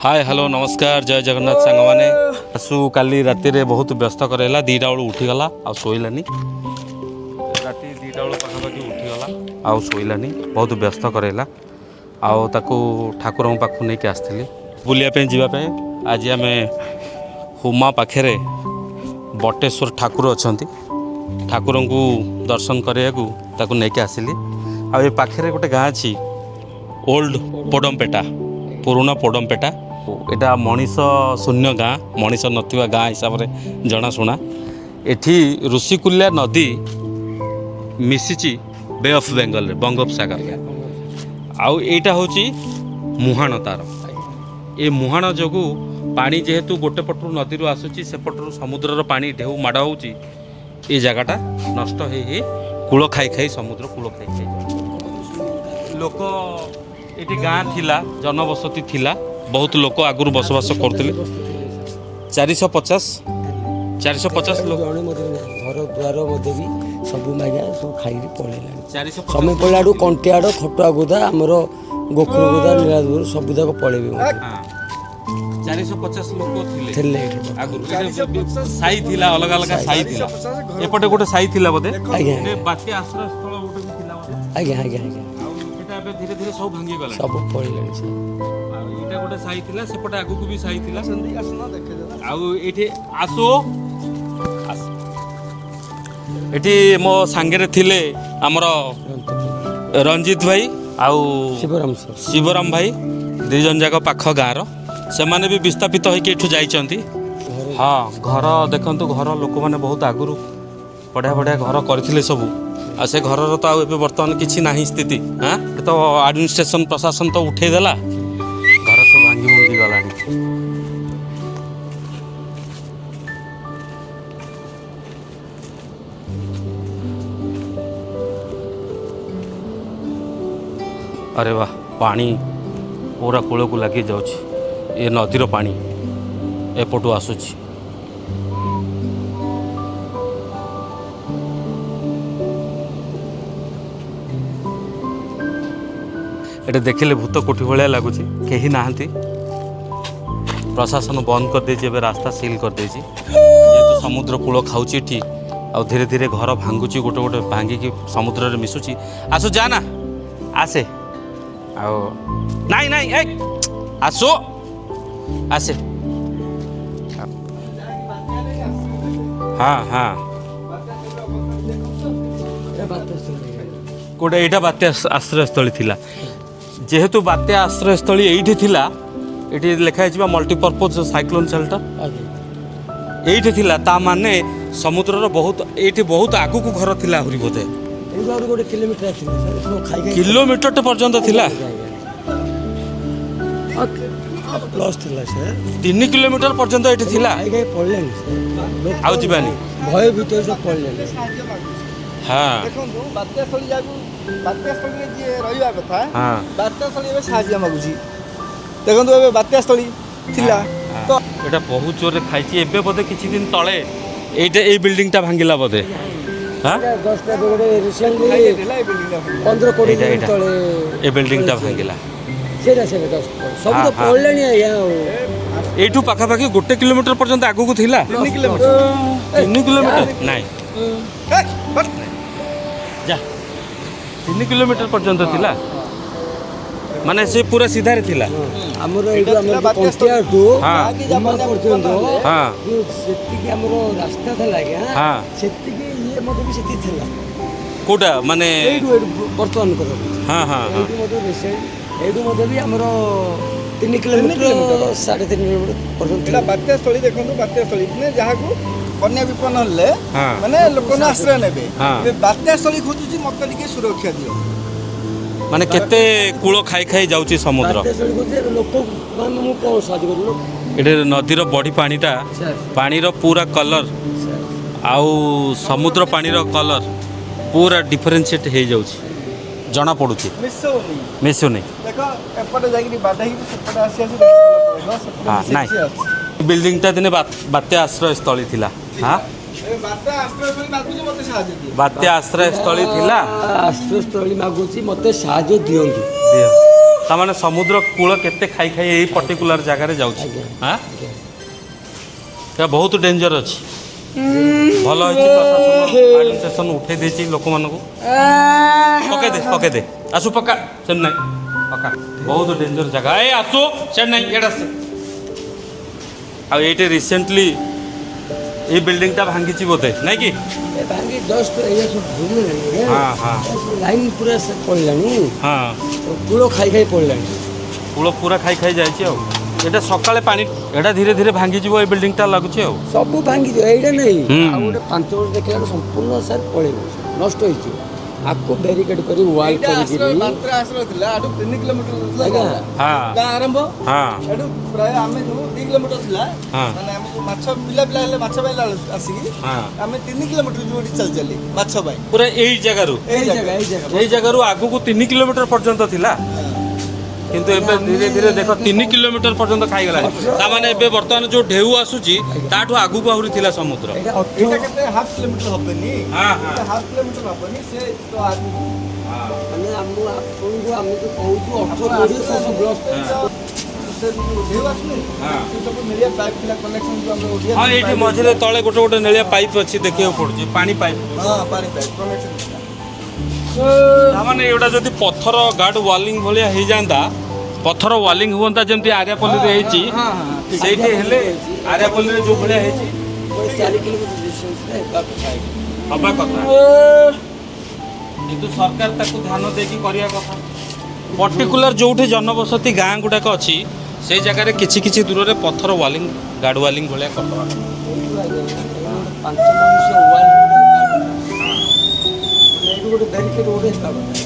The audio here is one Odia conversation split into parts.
ହାଏ, ହ୍ୟାଲୋ, ନମସ୍କାର, ଜୟ ଜଗନ୍ନାଥ ସାଙ୍ଗମାନେ। ଆସୁ କାଲି ରାତିରେ ବହୁତ ବ୍ୟସ୍ତ କରାଇଲା। 2ଟା ବେଳୁ ଉଠିଗଲା ଆଉ ଶୋଇଲାନି। ରାତି 2ଟା ବେଳୁ ପାଖାପାଖି ଉଠିଗଲା ଆଉ ଶୋଇଲାନି, ବହୁତ ବ୍ୟସ୍ତ କରାଇଲା। ଆଉ ତାକୁ ଠାକୁରଙ୍କ ପାଖକୁ ନେଇକି ଆସିଥିଲି ବୁଲିବା ପାଇଁ ଯିବା ପାଇଁ। ଆଜି ଆମେ ହୁମା ପାଖରେ ବଟେଶ୍ୱର ଠାକୁର ଅଛନ୍ତି, ଠାକୁରଙ୍କୁ ଦର୍ଶନ କରିବାକୁ ତାକୁ ନେଇକି ଆସିଲି। ଆଉ ଏ ପାଖରେ ଗୋଟେ ଗାଁ ଅଛି, ଓଲ୍ଡ ପୋଡ଼ମପେଟା, ପୁରୁଣା ପୋଡ଼ମପେଟା। ଏଇଟା ମଣିଷ ଶୂନ୍ୟ ଗାଁ, ମଣିଷ ନଥିବା ଗାଁ ହିସାବରେ ଜଣାଶୁଣା। ଏଠି ଋଷିକୁଲ୍ୟା ନଦୀ ମିଶିଛି ବେ ଅଫ୍ ବେଙ୍ଗଲରେ, ବଙ୍ଗୋପସାଗରରେ। ଆଉ ଏଇଟା ହେଉଛି ମୁହାଣ ତାର। ଏ ମୁହାଣ ଯୋଗୁଁ ପାଣି ଯେହେତୁ ଗୋଟେ ପଟରୁ ନଦୀରୁ ଆସୁଛି, ସେପଟରୁ ସମୁଦ୍ରର ପାଣି ଢେଉ ମାଡ଼ ହେଉଛି, ଏ ଜାଗାଟା ନଷ୍ଟ ହେଇ ହେଇ କୂଳ ଖାଇ ଖାଇ, ସମୁଦ୍ର କୂଳ ଖାଇ ଖାଇ ଯାଉଛି। ଲୋକ ଏଠି ଗାଁ ଥିଲା, ଜନବସତି ଥିଲା, ବହୁତ ଲୋକ ଆଗରୁ ବସବାସ କରୁଥିଲେ। 450, 450 ଲୋକ। ଜଣେ ମଧ୍ୟ ନାହିଁ। ଘର ଦ୍ୱାର ମଧ୍ୟ ବି ସବୁ ମାଗିଆ ସବୁ ଖାଇକି ପଳେଇଲାଣି। 450। ସମୟ ପଡ଼ିଲାଠୁ କଣ୍ଟିଆଡ଼, ଖଟୁଆ ଗୋଦା, ଆମର ଗୋଖର ଗୋଦା, ନୀଳାଦୁର ସବୁ ଯାକ ପଳେଇବେ ମଧ୍ୟ। ହଁ, 450 ଲୋକ ଥିଲେ। ଥିଲେ ଏଠି। ଆଗରୁ ଏଠି ସାହି ଥିଲା, ଅଲଗା ଅଲଗା ସାହି ଥିଲା। ଏପଟେ ଗୋଟେ ସାହି ଥିଲା ବୋଧେ। ଆଜ୍ଞା। ଏବେ ବାତ୍ୟା ଆଶ୍ରୟସ୍ଥଳ ଗୋଟେ ବି ଥିଲା ବୋଧେ। ଆଜ୍ଞା ଆଜ୍ଞା ଆଜ୍ଞା ଆଉ ସେଟା ଏବେ ଧୀରେ ଧୀରେ ସବୁ ଭାଙ୍ଗିଗଲାଣି। ସବୁ ପଳେଇଲାଣି ସାର୍। ଆଉ ଏଇଟା ଗୋଟେ ସାହି ଥିଲା, ସେପଟେ ଆଗକୁ ବି ସାହି ଥିଲା। ଆଉ ଏଇଠି ଆସୁ ଆସ। ଏଠି ମୋ ସାଙ୍ଗରେ ଥିଲେ ଆମର ରଞ୍ଜିତ ଭାଇ ଆଉ ଶିବରାମ ସାର୍। ଶିବରାମ ଭାଇ, ଦୁଇ ଜଣ ଯାକ ପାଖ ଗାଁର। ସେମାନେ ବି ବିସ୍ଥାପିତ ହେଇକି ଏଠୁ ଯାଇଛନ୍ତି। ହଁ, ଘର ଦେଖନ୍ତୁ, ଘର ଲୋକମାନେ ବହୁତ ଆଗରୁ ବଢ଼ିଆ ବଢ଼ିଆ ଘର କରିଥିଲେ ସବୁ। ଆଉ ସେ ଘରର ତ ଆଉ ଏବେ ବର୍ତ୍ତମାନ କିଛି ନାହିଁ ସ୍ଥିତି। ହଁ, ଏ ତ ଆଡ଼ମିନିଷ୍ଟ୍ରେସନ, ପ୍ରଶାସନ ତ ଉଠେଇ ଦେଲା, ଘର ସବୁ ଭାଙ୍ଗି ଭୁଙ୍ଗି ଗଲାଣି। ଆରେ ବାଃ, ପାଣି ପୁରା କୂଳକୁ ଲାଗି ଯାଉଛି। ଏ ନଦୀର ପାଣି ଏପଟୁ ଆସୁଛି। ଏଠି ଦେଖିଲେ ଭୂତ କୋଠି ଭଳିଆ ଲାଗୁଛି, କେହି ନାହାନ୍ତି। ପ୍ରଶାସନ ବନ୍ଦ କରିଦେଇଛି, ଏବେ ରାସ୍ତା ସିଲ୍ କରିଦେଇଛି। ଯେହେତୁ ସମୁଦ୍ର କୂଳ ଖାଉଛି ଏଠି, ଆଉ ଧୀରେ ଧୀରେ ଘର ଭାଙ୍ଗୁଛି, ଗୋଟେ ଗୋଟେ ଭାଙ୍ଗିକି ସମୁଦ୍ରରେ ମିଶୁଛି। ଆସୁ, ଯା ନା, ଆସେ। ଆଉ ନାଇଁ ନାଇଁ, ଏ ଆସୁ, ଆସେ। ହଁ ହଁ ଗୋଟେ ଏଇଟା ବାତ୍ୟା ଆଶ୍ରୟସ୍ଥଳୀ ଥିଲା। ଯେହେତୁ ବାତ୍ୟା ଆଶ୍ରୟସ୍ଥଳୀ ଏଇଠି ଥିଲା, ଏଠି ଲେଖା ହେଇଯିବ ମଲ୍ଟିପର୍ପଜ୍ ସାଇକ୍ଲୋନ୍ ସେଲ୍ଟର। ଏଇଠି ଥିଲା, ତା ମାନେ ସମୁଦ୍ରର ବହୁତ ଏଇଠି ବହୁତ ଆଗକୁ ଘର ଥିଲା ଆହୁରି ବୋଧେ। ଏଇଠୁ ଆହୁରି ଗୋଟେ କିଲୋମିଟର ଥିଲା ସାର୍, ସବୁ ଖାଇ ଖାଇ। କିଲୋମିଟରଟେ ପର୍ଯ୍ୟନ୍ତ ଥିଲା? ପ୍ଲସ୍ ଥିଲା ସାର୍। 3 କିଲୋମିଟର ପର୍ଯ୍ୟନ୍ତ ଏଇଠି ଥିଲା। ଖାଇ ଖାଇ ପଳେଇଲାଣି ସାର୍ ଲୋକ। ଆଉ ଯିବାନି। ଭୟ ଭିତରେ ସବୁ ପଳେଇଲାଣି। ଦେଖନ୍ତୁ, ବାତ୍ୟାସ୍ଥଳୀ ଯାହାକୁ ବାତ୍ୟାସ୍ଥଳୀରେ ଯିଏ ରହିବା କଥା, ବାତ୍ୟାସ୍ଥଳୀ ଏବେ ସାହାଯ୍ୟ ମାଗୁଛି। ଦେଖନ୍ତୁ, ଏବେ ବାତ୍ୟାସ୍ଥଳୀ ଥିଲା ତ। ଏଇଟା ବହୁତ ଜୋରରେ ଖାଇଛି। ଏବେ ବୋଧେ କିଛି ଦିନ ତଳେ ଏଇଟା, ଏଇ ବିଲ୍ଡିଂଟା ଭାଙ୍ଗିଲା ବୋଧେ। ହଁ। ଜଷ୍ଟ ଏବେ ଗୋଟେ ରିସେଣ୍ଟଲି ଥିଲା ଏଇ ବିଲ୍ଡିଂଟା। 15-20 ଏଇଟା ଦିନ ଏଇଟା ତଳେ। ଏ ବିଲ୍ଡିଂଟା ଭାଙ୍ଗିଲା। ସେଇଟା ସେଇଟା ଜଷ୍ଟ ସବୁ ତ ହଁ, ହଁ। ପଳେଇଲାଣି ଆଜ୍ଞା ଆଉ। ଏଇଠୁ ପାଖାପାଖି 1 କିଲୋମିଟର ପର୍ଯ୍ୟନ୍ତ ଆଗକୁ ଥିଲା। 3 କିଲୋମିଟର। 3 କିଲୋମିଟର ନାଇଁ, ଯା, 3 କିଲୋମିଟର ପର୍ଯ୍ୟନ୍ତ ଥିଲା, ମାନେ ସେ ପୁରା ସିଧାରେ ଥିଲା। ଆମର ଏଇଠୁ ଆମର ଥିଲା ଯୋଉ ବାତ୍ୟାସ୍ଥଳୀ। କଣ୍ଟିଆଠୁ ହୁମା ପର୍ଯ୍ୟନ୍ତ ଯୋଉ ସେତିକି ଆମର ରାସ୍ତା ଥିଲା ଆଜ୍ଞା, ସେତିକି ଇଏ ମଧ୍ୟ ବି ସେତିକି ଥିଲା। କୋଉଟା ମାନେ? ଏଇଠୁ ଏଇଠୁ ବର୍ତ୍ତମାନ କଥା କହୁଛି। ହଁ ହଁ ହଁ ଏଇଠୁ ମଧ୍ୟ ରିସେଣ୍ଟ ଏଇଠୁ ମଧ୍ୟ ବି ଆମର 3 କିଲୋମିଟର, 3.5 କିଲୋମିଟର ପର୍ଯ୍ୟନ୍ତ ଏଇଟା ଥିଲା। ବାତ୍ୟାସ୍ଥଳୀ ଦେଖନ୍ତୁ, ବାତ୍ୟାସ୍ଥଳୀ ମାନେ ଯାହାକୁ ବନ୍ୟା ବିପନ୍ନ ହେଲେ ମାନେ ଲୋକମାନେ ଆଶ୍ରୟ ନେବେ। ଏବେ ବାତ୍ୟାସ୍ଥଳୀ ଖୋଜୁଛି, ମତେ ଟିକେ ସୁରକ୍ଷା ଦିଅ। ମାନେ କେତେ କୂଳ ଖାଇ ଖାଇ ଯାଉଛି ସମୁଦ୍ର। ବାତ୍ୟାସ୍ଥଳୀ କହୁଛି ଏବେ ଲୋକ, ମାନେ ମୁଁ କ'ଣ ସାହାଯ୍ୟ କରିବି ଲୋକ? ଏଠି ନଦୀର ବଢ଼ି ପାଣିଟା, ସାର୍। ପାଣିର ପୁରା କଲର୍ ସାର୍। ଆଉ ସମୁଦ୍ର ପାଣିର କଲର୍ ପୁରା ଡିଫରେନ୍ସିଏଟ୍ ହେଇଯାଉଛି, ଜଣା ପଡ଼ୁଛି। ମିଶଉନି। ମିଶୁନି। ଦେଖ, ଏପଟେ ଯାଇକିରି ବାଧା ହେଇକି ସେପଟେ ଆସି ଆସି ଦେଖ, ସେପଟେ ମିଶି ନାଇଁ। ମିଶି ଆସୁଛି। ବିଲ୍ଡିଂଟା ଦିନେ ବାତ୍ୟା ଆଶ୍ରୟସ୍ଥଳୀ ଥିଲା। ହଁ। ଏବେ ବାତ୍ୟା ଆଶ୍ରୟସ୍ଥଳୀ ମାଗୁଛି, ମତେ ସାହାଯ୍ୟ ଦିଅ। ବାତ୍ୟା ଆଶ୍ରୟସ୍ଥଳୀ ଥିଲା। ଆଶ୍ରୟସ୍ଥଳୀ ମାଗୁଛି, ମୋତେ ସାହାଯ୍ୟ ଦିଅନ୍ତୁ। ଦିଅ। ତାମାନେ ସମୁଦ୍ର କୂଳ କେତେ ଖାଇ ଖାଇ ଏଇ ପର୍ଟିକୁଲାର ଜାଗାରେ ଯାଉଛି। ହଁ, ଏଟା ବହୁତ ଡେଞ୍ଜର ଅଛି। ଭଲ ହେଇଛି, ପ୍ରଶାସନ ଆଡମିନିଷ୍ଟ୍ରେସନ ଉଠେଇ ଦେଇଛି ଲୋକମାନଙ୍କୁ। ପକେଇ ଦେ, ପକେଇ ଦେ, ଆସୁ ପକା। ସେଠି ନାହିଁ, ପକା। ବହୁତ ଡେଞ୍ଜର ଜାଗା। ଏ ଆସୁ, ସେଠି ନାହିଁ, ଏଇଟା ଆସେ। ଆଉ ଏଇଠି ରିସେଣ୍ଟଲି ଏଇ ବିଲ୍ଡିଂଟା ଭାଙ୍ଗିଛି ବୋଧେ, ନାଇଁ କି? ଏ ଭାଙ୍ଗି ଜଷ୍ଟ ଏଇଆ ସବୁ ଭାଙ୍ଗିଗଲାଣି। ହଁ ହଁ ଲାଇନ୍ ପୁରା ସେ ପଡ଼ିଲାଣି। କୂଳ ଖାଇ ଖାଇ ପଡ଼ିଲାଣି। କୂଳ ପୁରା ଖାଇ ଖାଇ ଯାଇଛି। ଆଉ ଏଇଟା ସକାଳେ ପାଣି, ଏଇଟା ଧୀରେ ଧୀରେ ଭାଙ୍ଗିଯିବ ଏଇ ବିଲ୍ଡିଂଟା ଲାଗୁଛି ଆଉ। ସବୁ ଭାଙ୍ଗିଯିବ, ଏଇଟା ନାହିଁ। ଆଉ ଗୋଟେ 5 ବର୍ଷ ଦେଖିଲା ବେଳକୁ ସମ୍ପୂର୍ଣ୍ଣ ସାର୍ ପଳେଇବ, ନଷ୍ଟ ହେଇଯିବ। ଆକୁ ବ୍ୟାରିକେଡ୍ କରି ୱାଲ୍ ଏଇଟା ଆଶ୍ରୟ କରିକିରି ବାତ୍ରା ଆଶ୍ରୟ ଥିଲା। ଆଠୁ 3 କିଲୋମିଟର ଥିଲା। ଆଜ୍ଞା। ଗାଁ ଆରମ୍ଭ ଏଠୁ ପ୍ରାୟ ଆମେ ଯୋଉ 2 କିଲୋମିଟର ଥିଲା, ମାନେ ଆମକୁ ମାଛ ପିଲା ପିଲା ହେଲେ ମାଛ ପାଇଁ ଆସିକି ଆମେ 3 କିଲୋମିଟର ଯୋଉ ଏଠି ଚାଲି ଚାଲି ମାଛ ପାଇଁ। ପୁରା ଏଇ ଜାଗାରୁ? ଏଇ ଏଇ ଜାଗା। ଜାଗା, ଏଇ ଜାଗା। ଏଇ ଜାଗାରୁ ଆଗକୁ 3 କିଲୋମିଟର ପର୍ଯ୍ୟନ୍ତ ଥିଲା, କିନ୍ତୁ ଏବେ ଧୀରେ ଧୀରେ ଦେଖ 3 କିଲୋମିଟର ପର୍ଯ୍ୟନ୍ତ ଖାଇଗଲାଣି। ତାମାନେ ଏବେ ବର୍ତ୍ତମାନ ଯୋଉ ଢେଉ ଆସୁଛି, ତାଠୁ ଆଗକୁ ଆହୁରି ଥିଲା ସମୁଦ୍ର। ଏଇଟା 18 ଏଇଟା କେତେ ହାଫ୍ କିଲୋମିଟର ହବନି। ହଁ ହଁ ଏଇଟା ହାଫ୍ କିଲୋମିଟର ହବନି ସେ ତ ଆଗକୁ। ମାନେ ଆମ ଆପଣଙ୍କୁ ଆମେ ଯୋଉ କହୁଛୁ 18 20 ସବୁ ବ୍ଲକ। ସେ ଯୋଉ ଢେଉ ଆସୁନି, ସେ ସବୁ ନେଳିଆ ପାଇପ୍ ଥିଲା କନେକ୍ସନ ଯୋଉ ଆମର ଓଡ଼ିଆ। ହଁ, ଏଇଠି ମଝିରେ ତଳେ ଗୋଟେ ଗୋଟେ ନେଳିଆ ପାଇପ୍ ଅଛି, ଦେଖିବାକୁ ପଡୁଛି, ପାଣି ପାଇପ୍। ହଁ, ପାଣି ପାଇପ୍ କନେକ୍ସନ ଥିଲା। ତାମାନେ ଏଗୁଡ଼ା ଯଦି ପଥର ଗାର୍ଡ ୱାଲିଂ ଭଳିଆ ହେଇଯାଆନ୍ତା, ପଥର ୱାଲିଂ ହୁଅନ୍ତା, ଯେମିତି ଆରିଆପଲ୍ଲୀରେ ହେଇଛି, ହଁ ହଁ ସେଇଠି ହେଲେ ଆରିଆପଲ୍ଲୀରେ ଯୋଉ ଭଳିଆ ହେଇଛି। ଗୋଟେ 4 କିଲୋମିଟର ଡିଷ୍ଟାନ୍ସରେ ହେବା କଥା ଏଇଟା। ହବା କଥା, କିନ୍ତୁ ସରକାର ତାକୁ ଧ୍ୟାନ ଦେଇକି କରିବା କଥା। ପର୍ଟିକୁଲାର ଯୋଉଠି ଜନବସତି ଗାଁ ଗୁଡ଼ାକ ଅଛି, ସେଇ ଜାଗାରେ କିଛି କିଛି ଦୂରରେ ପଥର ୱାଲିଂ, ଗାର୍ଡ ୱାଲିଂ ଭଳିଆ କରିଦେବା। ଏଇଠୁ ଆଜ୍ଞା ଏଇଠୁ ଗୋଟେ 5 ମଣିଷ ୱାଲ୍ ଗୋଟେ ହେବା କଥା। ଏଇଠୁ ଗୋଟେ ବ୍ୟାରିକେଡ୍ ଗୋଟେ ହେବା କଥା। ଏଇଠି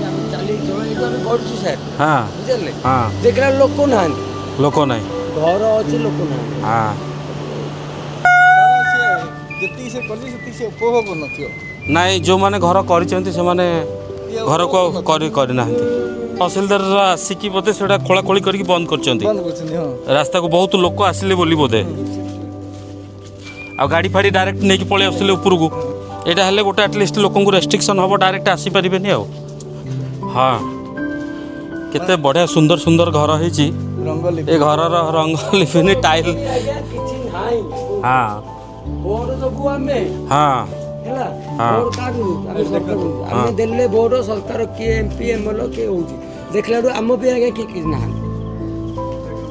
ଆମେ ଚାଲି ଯିବା, ଏଇଠୁ ଆମେ କରୁଛୁ ସାର୍। ବୁଝିଲେ? ଦେଖିଲା ବେଳକୁ ଲୋକ ନାହାନ୍ତି। ଲୋକ ନାହିଁ। ଘର ଅଛି, ଲୋକ ନାହାନ୍ତି। ତାର ସେ ଯେତିକି ସେ କରିଛି ସେତିକି ସେ ଉପଭୋଗ କରୁନଥିବ। ନାଇଁ, ଯେଉଁମାନେ ଘର କରିଛନ୍ତି ସେମାନେ ଘରକୁ ଆଉ କରି କରିନାହାନ୍ତି। ତହସିଲଦାର ଆସିକି ବୋଧେ ସେଟା ଖୋଳାଖୋଳି କରିକି ବନ୍ଦ କରିଛନ୍ତି। ବନ୍ଦ କରୁଛନ୍ତି, ହଁ। ରାସ୍ତାକୁ ବହୁତ ଲୋକ ଆସିଲେ ବୋଲି ବୋଧେ ଆଉ ଗାଡ଼ି ଫାଡ଼ି ଡାଇରେକ୍ଟ ନେଇକି ପଳେଇ ଆସୁଥିଲେ ଉପରକୁ। ଏଇଟା ହେଲେ ଗୋଟେ ଆଟଲିଷ୍ଟ ଲୋକଙ୍କୁ ରେଷ୍ଟ୍ରିକ୍ସନ୍ ହେବ, ଡାଇରେକ୍ଟ ଆସିପାରିବେନି ଆଉ। ହଁ, କେତେ ବଢ଼ିଆ ସୁନ୍ଦର ସୁନ୍ଦର ଘର ହେଇଛି। ରଙ୍ଗ ଏ ଘରର ରଙ୍ଗ ଲିଭିନି, ଟାଇଲ୍। ଆଜ୍ଞା, କିଛି ନାହିଁ। ଭୋଟ ଦବୁ ଆମେ। ହେଲା। ଭୋଟ କାହାକୁ ଦବୁ? ଆମେ ସରକାରକୁ ଦବୁ। ଆମେ ଦେଲେ ଭୋଟ, ସରକାର କିଏ ଏମପି, ଏମଏଲଏ କିଏ ହଉଛି, ଦେଖିଲା ବେଳକୁ ଆମ ବି ଆଜ୍ଞା କିଏ କିଛି ନାହାନ୍ତି।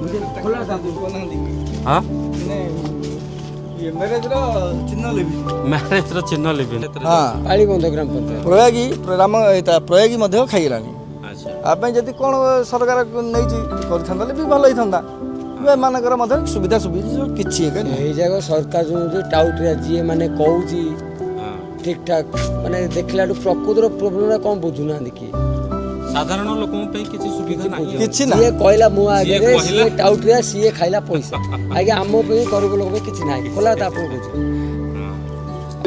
ବୁଝିଲେ? ଖୋଲା ସାଧୁ। ନାହାନ୍ତି କି? ହଁ। ମାନେ ଇଏ ମ୍ୟାରେଜର ଚିହ୍ନ ଲିଭି ମ୍ୟାରେଜର ଚିହ୍ନ ଲିଭିନି। ପାଳିବନ୍ଧ ଗ୍ରାମ ପଞ୍ଚାୟତ। ପ୍ରୟାଗୀ ରାମ ଏଇଟା ପ୍ରୟାଗୀ ମଧ୍ୟ ଖାଇଗଲାଣି। ଆ ପାଇଁ ଯଦି କ'ଣ ସରକାର ନେଇଛି କରିଥାନ୍ତା ହେଲେ ବି ଭଲ ହେଇଥାନ୍ତା। ଏମାନଙ୍କର ମଧ୍ୟ ସୁବିଧା ସୁବିଧା କିଛି ଏକା ନାହିଁ। ଏଇ ଜାଗା ସରକାର ଯୋଉ ଟାଉଟରିଆ ଯିଏ ମାନେ କହୁଛି ଠିକ ଠାକ, ମାନେ ଦେଖିଲାଠୁ ପ୍ରକୃତର ପ୍ରୋବ୍ଲେମଟା କ'ଣ ବୁଝୁନାହାନ୍ତି କିଏ। ସାଧାରଣ ଲୋକଙ୍କ ପାଇଁ କିଛି ସୁବିଧା ନାହିଁ। କିଛି ନା। ଯିଏ କହିଲା ମୁଁ ଯିଏ ଆଗରେ କହିଲା- ସିଏ ଟାଉଟରିଆ, ସିଏ ଖାଇଲା ପଇସା। ଆଜ୍ଞା, ଆମ ପାଇଁ ଗରିବ ଲୋକ ପାଇଁ କିଛି ନାହିଁ। ଖୋଲା କଥା ଆପଣ କହୁଛି।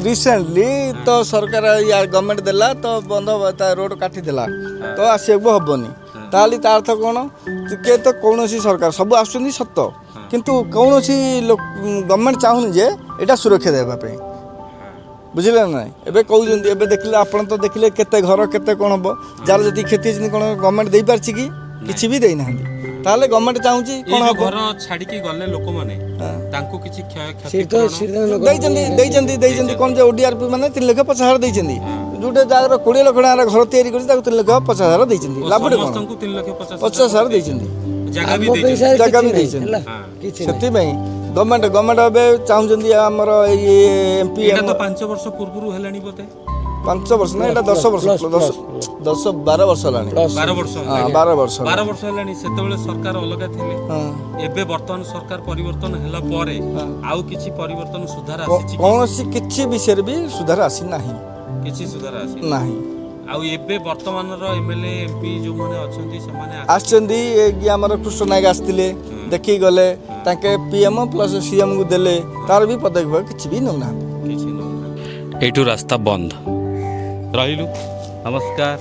ରିସେଣ୍ଟଲି ତ ସରକାର ଗଭର୍ଣ୍ଣମେଣ୍ଟ ଦେଲା ତ ବନ୍ଧ ତା ରୋଡ଼ କାଟିଦେଲା ତ ଆସିବାକୁ ହବନି। ତାହେଲେ ତା ଅର୍ଥ କ'ଣ? ଟିକେ ତ କୌଣସି ସରକାର ସବୁ ଆସୁଛନ୍ତି ସତ, କିନ୍ତୁ କୌଣସି ଗଭର୍ଣ୍ଣମେଣ୍ଟ ଚାହୁଁନି ଯେ ଏଇଟା ସୁରକ୍ଷା ଦେବା ପାଇଁ। ବୁଝିଲେ ନା ନାଇଁ? ଏବେ କହୁଛନ୍ତି, ଏବେ ଦେଖିଲେ ଆପଣ ତ ଦେଖିଲେ କେତେ ଘର କେତେ କ'ଣ ହବ, ଯାହାର ଯେତିକି କ୍ଷତି ହେଇଛନ୍ତି, କ'ଣ ଗଭର୍ଣ୍ଣମେଣ୍ଟ ଦେଇପାରିଛି କି? କିଛି ବି ଦେଇନାହାନ୍ତି। ତାହେଲେ ଗଭର୍ଣ୍ଣମେଣ୍ଟ ଚାହୁଁଛି ଏଇ କ'ଣ ଯୋଉ ହବ? ଘର ଛାଡିକି ଗଲେ ଲୋକମାନେ, ତାଙ୍କୁ କିଛି କ୍ଷୟ ସିଏ ତ କ୍ଷତିପୂରଣ ସିଏ ତ ଦେଇଛନ୍ତି, ଦେଇଛନ୍ତି, ଦେଇଛନ୍ତି। କ'ଣ ଯେ ଓଡିଆରପି ମାନେ 3,50,000 ଦେଇଛନ୍ତି। ଯୋଉଟା ଯାହାର 20 ଲକ୍ଷ ଟଙ୍କାର ଘର ତିଆରି କରିଛି, ତାକୁ 3,50,000 ଦେଇଛନ୍ତି। ଓ ଲାଭଟା କ'ଣ? ସମସ୍ତଙ୍କୁ 3 ଲକ୍ଷ 50 50,000 ଦେଇଛନ୍ତି। ଜାଗା ବି ଆମ ପାଇଁ ଦେଇଛନ୍ତି। ସାର୍ ଜାଗା କିଛି ବି ନାହିଁ, ଦେଇଛନ୍ତି। ହେଲା କିଛି ନାହିଁ। ସେଥିପାଇଁ ଗଭର୍ଣ୍ଣମେଣ୍ଟ ଏବେ ଚାହୁଁଛନ୍ତି ଆମର ଏଇ ଏମପି। ଏଇଟା ତ 5 ବର୍ଷ ପୂର୍ବରୁ ହେଲାଣି ବୋଧେ। 5 ବର୍ଷ ନା, ଏଇଟା 10 ବର୍ଷ। Plus, 10 plus. 10-12 ବର୍ଷ ହେଲାଣି। ପ୍ଲସ୍। 12 ବର୍ଷ। ହଁ, 12 ବର୍ଷ। 12 ବର୍ଷ ହେଲାଣି। ସେତେବେଳେ ସରକାର ଅଲଗା ଥିଲେ। ଏବେ ବର୍ତ୍ତମାନ ସରକାର ପରିବର୍ତ୍ତନ ହେଲା ପରେ ଆଉ କିଛି ପରିବର୍ତ୍ତନ ସୁଧାର ଆସିଛି କି? କୌଣସି କିଛି ବିଷୟରେ ବି ସୁଧାର ଆସିନାହିଁ। କିଛି ସୁଧାର ଆସିନି। ନାହିଁ। ଆଉ ଏବେ ବର୍ତ୍ତମାନର ଏମଏଲଏ, ଏମପି ଯୋଉମାନେ ଅଛନ୍ତି, ସେମାନେ ଆସିଛନ୍ତି। ଏ ଆମର କୃଷ୍ଣ ନାୟକ ଆସିଥିଲେ, ଦେଖିକି ଗଲେ। ତାଙ୍କେ ପିଏମ୍ ପ୍ଲସ୍ ସିଏମ୍କୁ ଦେଲେ, ତାର ବି ପଦକ୍ଷେପ କିଛି ବି ନେଉନାହାନ୍ତି। କିଛି ନଉନାହାନ୍ତି। ଏଇଠୁ ରାସ୍ତା ବନ୍ଦ। ରହିଲୁ, ନମସ୍କାର।